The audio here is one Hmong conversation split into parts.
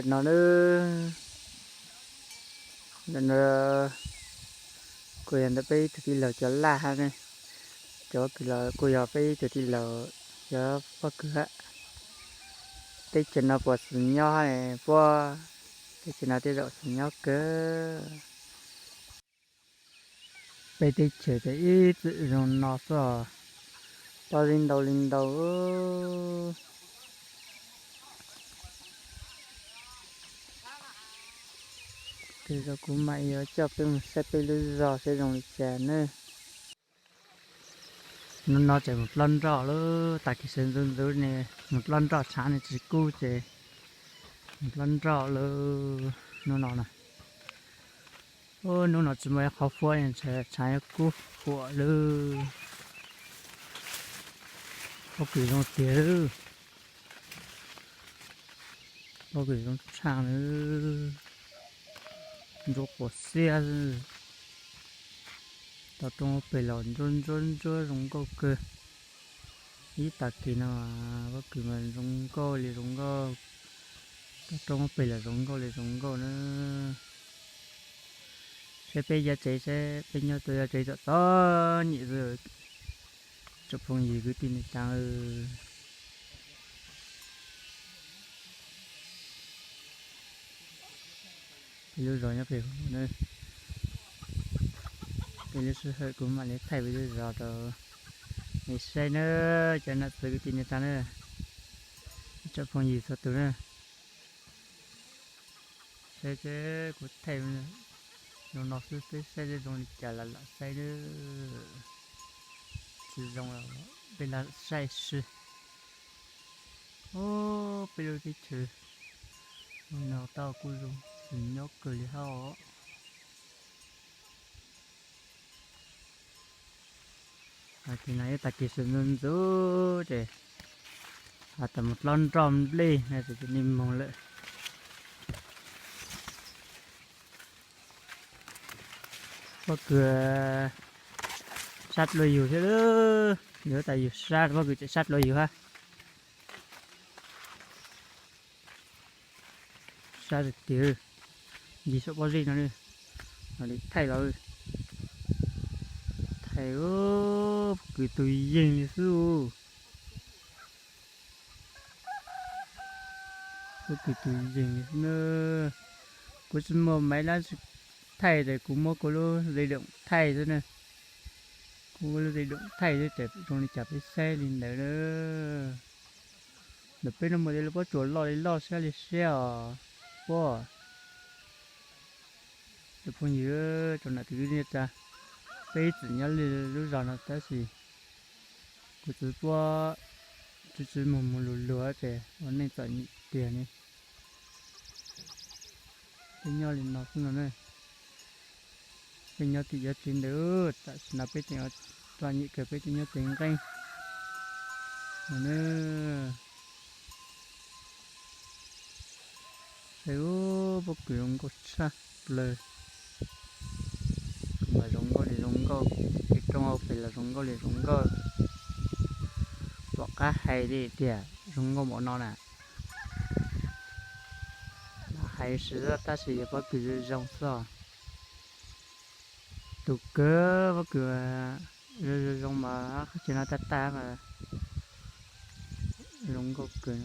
No, no kuj yog ntawm peb ib tug tij laug cov laj hab ne. Cov kws los kuj yog peb ib tug tij laug cov pob kws hab. Teb chaws no puas xis nyob hab puab? Teb chaws no tej zaum xis nyob kawg. Peb teb chaws ces ib txwm zoo no xwb os. Pob zeb ntau li ntau. Tej zaum kuv mam yuav coj peb mus saib peb lub zog saib zoo li cas nawb. Hnub no ces mus plob nroj lawm, tag kis sawv ntxuv ntxuv ne, mus plob nroj tshav ne tsis kub ces mus plob nroj lawm hnub no na. Ub, hnub no tsis muaj ib qhov fuab, tshav yuav kub huam lawm. Pob kws zoo tiag. Pob kws zoo tshaj lawm. Ntsuab quas xiab xwb. Tau roob pem los ntsuab ntsuab ntsuab zoo nkauj kawg. Ib tag kis no pob kws mas zoo nkauj li zoo nkauj. Tau roob pem los zoo nkauj li zoo nkauj na. Saib peb yav tsev, saib peb nyob tau yav tsev txom txom nyem xwb. Tsoom phooj ywg kwv tij neej tsa, peb lub zos nyob pem hauv na. Peb lub sij hawm kuv mam li thaij peb lub zos rau nej saib na, cov nam txiv kwv tij neej tsa na, tsoom phooj ywg txhua tus na. Saib seb kuv thaij zoo no xwb, peb saib seb zoo li cas los lam saib na. Tsis zoo los peb lam saib seb. Ub, peb lub teb chaws no tau kuj zoo, tsis nyob kawg li hab os. Tag kis no ib tag kis sawv ntxuv ntxuv ces has tas mus plob nroj nplej no ces cia li moog lawm. Pob kws sab dlua yug thiab, yog tas yug sab pob kws tseem sab dlua yug hab. Sab tiag, ncig saum pob zeb no, no li thaij los, thaij pob kws tus yeeg li xwb. Pob kws tus yeeg li xwb na. Kuv tsis muaj maiv lab thaij ces kuv muab kuv lub di động thaij xwb na. Kuv lub di động thaij xwb ces zoo li cas peb saib li ntawd na. Ntawm peb no muaj tej lub pob tsuas loj li loj siab li siab os. Puab, cov phooj ywg, tsoom nam txiv kwv tij neej tsa, peb ib txwm nyob li lub zos no tab sis kuv txiv puab tsis tsis mus mus lug lug ces ua neej txom nyem tiag ne. Peb nyob li no xwb no na. Peb nyob tim yav tsev ntawd, tam sim no peb tseem txom nyem kawg, peb tseem nyob tsev nqeeb no na. Saib ub, pob kws zoo nkauj tshaj plaws. Mas zoo nkauj li zoo nkauj, tej roob hauv pes los zoo nkauj li zoo nkauj. Pom qab hais li tiag, zoo nkauj npaum no na. Lam hais tsis tau tab sis yog pob kws zoo zoo xwb os. Tus kawg pob kws zoo zoo mas qhov chaw no tag tag mas zoo nkauj kawg,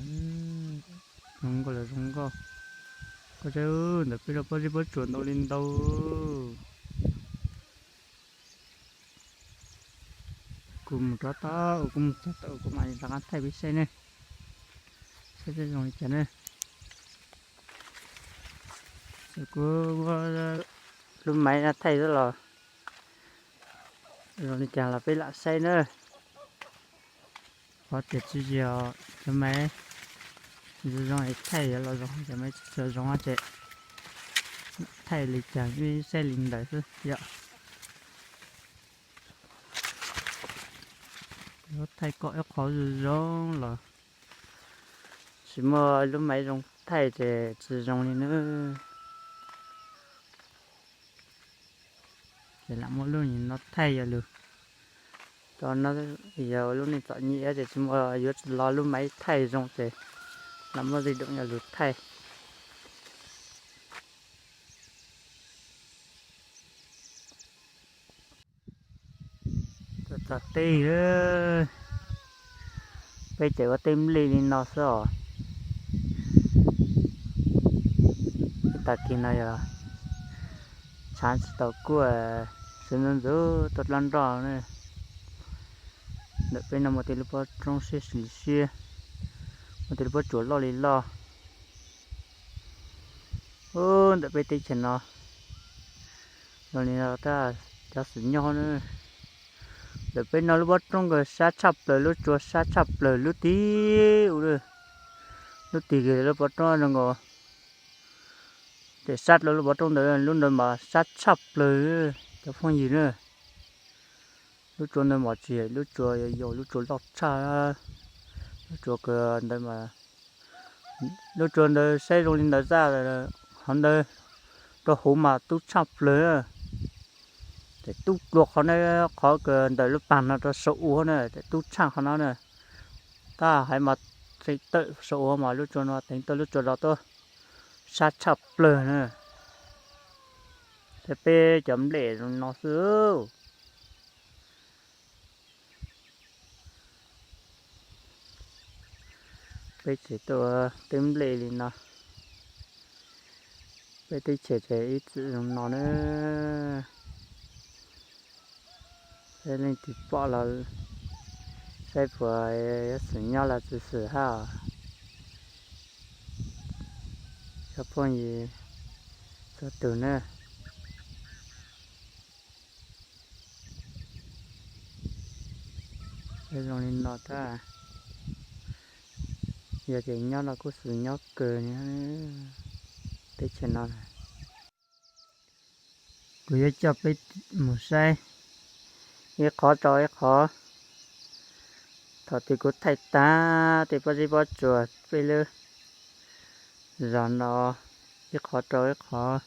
zoo nkauj los zoo nkauj. Koj saib ntawm peb lub pob zeb pob tsuas ntau li ntau. Kuv mus rov tau, kuv mus txog tau kuv mam li rov qab thaij peb saib ne, saib seb zoo li cas ne. Kuv lub maiv no thaij xwb los zoo li cas los peb lam saib na. Qhov tias tsis yog cov maiv zoo zoo es thaij yuav los zoo, cov maiv tsis tshua zoo ces thaij li cas peb saib li ntawd xwb yom. Yuav thaij kom ib qho zoo zoo los tsis muaj lub maiv zoo thaij ces tsis zoo li na. Ces lam muab lub no thaij yog lug, rau no yog lub neej txom nyem ces tsis muaj, yuav tsis los lub maiv thaij zoo ces lam muab di động yog lug thaij. Tom tej, peb ces ua tej nplej li no xwb os. Ib tag kis no yog tshav tsis tau kuaj, sawv ntxov ntxov tuaj dlab nroj na. Ntawm peb no muaj tej lub pob roob siab li siab, muaj tej lub pob tsuas loj li loj. Ub, ntawm peb teb chaws no zoo li no tab cov xwm nyob na. Ntawm peb no lub pob roob ko sab tshaj plaws, lub tsua sab tshaj plaws lub tim ub, lub tim lub pob roob zoo nkaus. Ces sab rau lub pob roob ntawd, lub ntawd mas sab tshaj plaws cov phooj ywg na. Lub tsua ntawd mas tsis yog lub tsua yau, lub tsua loj tshaj. Lub tsua ko ntawd mas, lub tsua ntawd saib zoo li ntawd txaj, qhov ntawd rau hauv mas tub tshaj plaws. Ces tub dlua qhov na, qhov ko ntawm lub pag no rau saum ub na, ces tub tshaj qhov no na. Tab hais mas tseem tawm saum ub mas lub tsua no teev tau lub tsua rau tuaj sab tshaj plaws na. Saib peb cov nplej zoo no xwb. Peb tseem tuaj ua tej nplej li no. Peb teb chaws ces ib txwm zoo no na. Saib leej twg pom los saib puas yuav xwm nyob los tsis xwm hab. Cov phooj ywg txhua tus na. Zoo li no tab, yog tias nyob no kuj xwm nyob kawg li teb chaws no. Kuv yuav coj peb mus saib ib qhov rau ib qhov. Thaum twg kuv thaij tag tej pob zeb pob tsuas peb lub zos no ib qhov rau ib qhov,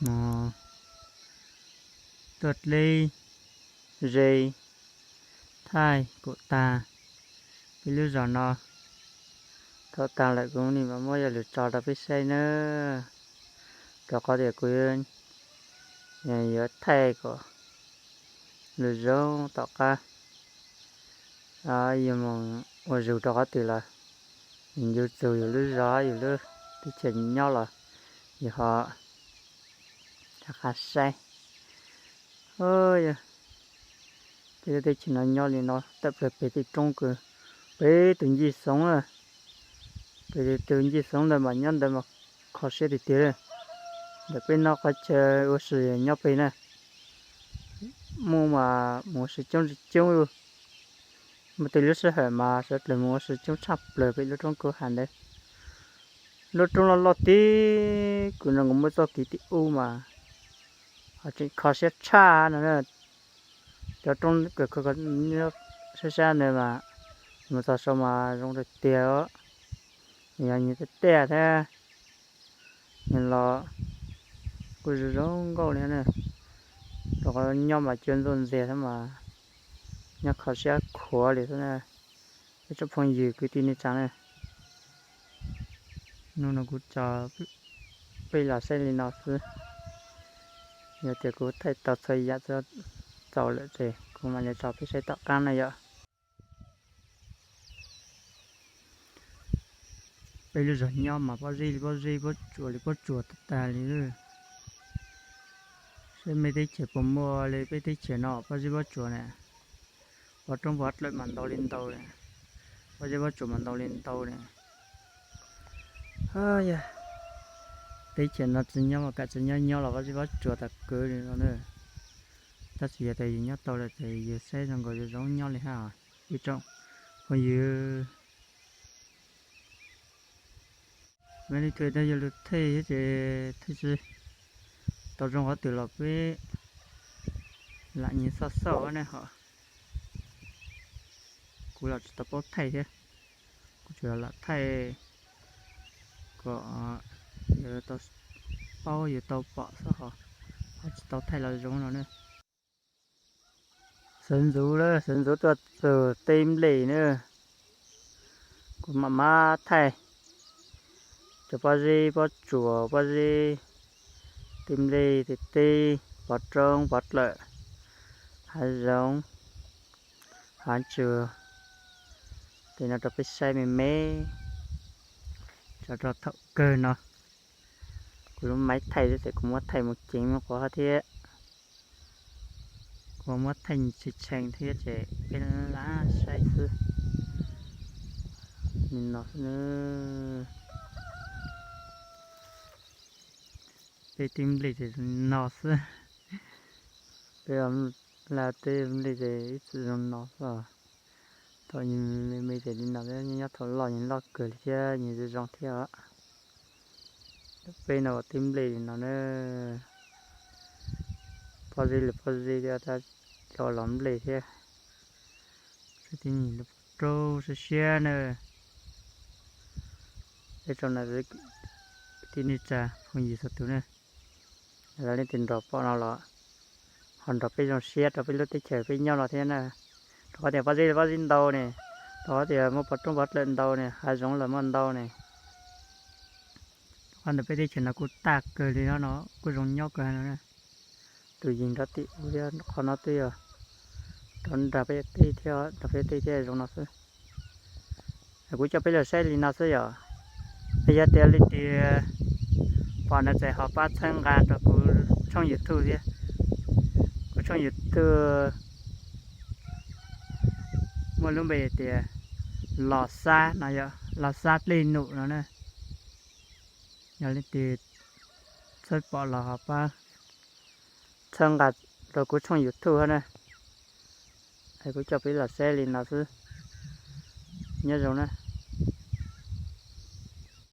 mus tuaj dleb ze thaij kom tag peb lub zos no. Thaum tag lawm kuv mam muab yog lus tso rau peb saib nawb, rau qhov tias kuv yuav thaij kom lus zoo tom qab yus mus ua zug rau qhov twg los yus ncu txug yus lub zos yus lub teb chaws nyob los yus ho rov qab saib. Peb lub teb chaws no nyob li no tawm plaws pem tej roob kws pem tus ncig xoov na. Pem tus ncig xoov ntawd mas nyob ntawd mas kho siab tiag tiag li. Ntawm peb no qhov chaw ua si nyob pem na, muaj mas mus ua si coob coob li. Muaj tej lub sij hawm mas sawv dlawg mus ua si coob tshaj plaws pem lub roob kub ha ntawd. Lub roob loj loj tib kuv no kuv muab txoj kev tim ub mas ho tseem kho siab tshaj no. Cov roob kws sab sab ntawd mas mus txog saud mas zoo tiag tiag os. Yog nws tej tiaj thiab, nws los kuj zoo zoo nkauj li na. Rau qhov nyob mas cua ntxuaj ntxiag thiab mas nyob kho siab khuav li xwb na. Ib tsoom phooj ywg kwv tij neej tsa na, hnub no kuv tso peb los saib li no xwb. Yog tias kuv thaij tau txhua yam txaus lawm ces kuv mam li tso peb saib tom qab na yom. Peb lub zos nyob mas pob zeb li pob zeb, pob tsuas li pob tsuas tag tag li. Saib mej teb chaws puas muaj li peb teb chaws no pob zeb pob tsuas na. Pov roob pov dlawm mas ntau li ntau li, pob zeb pob tsuas mas ntau li ntau li. Yog teb chaws no tsis nyob mas kam tsis nyob nyob los pob zeb pob tsuas tag kwv li no na. Tab sis yog tias yus nyob tau lawm ces yus saib zoo nkaus yus zoo nyob li hab. Ib tsoom phooj ywg, me li thaij yog lug thaij ces thaij tsis tau zoo qhov twg los peb lam nyias xauj xauj ne ho. Kuv los tsis tau paub thaij thiab, kuv tsuas lam thaij kom yus tau paub yus tau pom xwb ho, ho tsis tau thaij los zoo no ne. Sawv ntxuv lawm, sawv ntxuv tuaj txug tej nplej na. Kuv mam mab thaij cov pob zeb pob tsuas, pob zeb, tej nplej tej teb, pov roob pov dlawm. Hav zoov, hav tsuag, ces no rau peb saib me me, tso rau thaum kawg no. Kuv lub maiv thaij xwb ces kuv muab thaij mus ceev mus quav thiab, kuv muab thaij tshee tshee thiab ces peb lam saib xwb. Li no xwb na. Peb tib nplej ces no xwb. Peb laj teb nplej ces ib txwm zoo no xwb. Thaum me me ces li no, nyob thaum loj nws loj kawg li thiab nws zoo zoo thiab os. Peb no ua tib nplej li no na. Pob zeb los pob zeb thiab, cov los nplej thiab. Tib nyuag rau siab siab na. Peb tsoom niam txiv kwv tij neej tsa phooj ywg txhua tus na, yog leej twg nrog pom no los ho nrog peb zoo siab rau peb lub teb chaws peb nyob no thiab na. Rau qhov tias pob zeb los pob zeb ntau ne, rau qhov tias muaj pov roob pov dlawm ntau ne, hav zoov los muaj ntau ne. Rau qhov ntawd peb teb chaws no kuj tag kawg li no, kuj zoo nyob kawg no. Tus yeej nrov tim ub thiab, qhov no twb yog rau nram peb tej thiab, nram peb tej thiab zoo no xwb. Kuv coj peb los saib li no xwb yom. Yog tias leej twg pom no txawm ho pab txhawb nqa rau kuv tshooj YouTube thiab. Kuv tshooj YouTube muaj lub npe tias Los Xab no, yog Los Xab Dlej Num no na. Yog leej twg txhawb pom los ho pab txhawb nqa rau kuv tshooj YouTube na. Kuv coj peb los saib li no xwb. Nyob zoo na.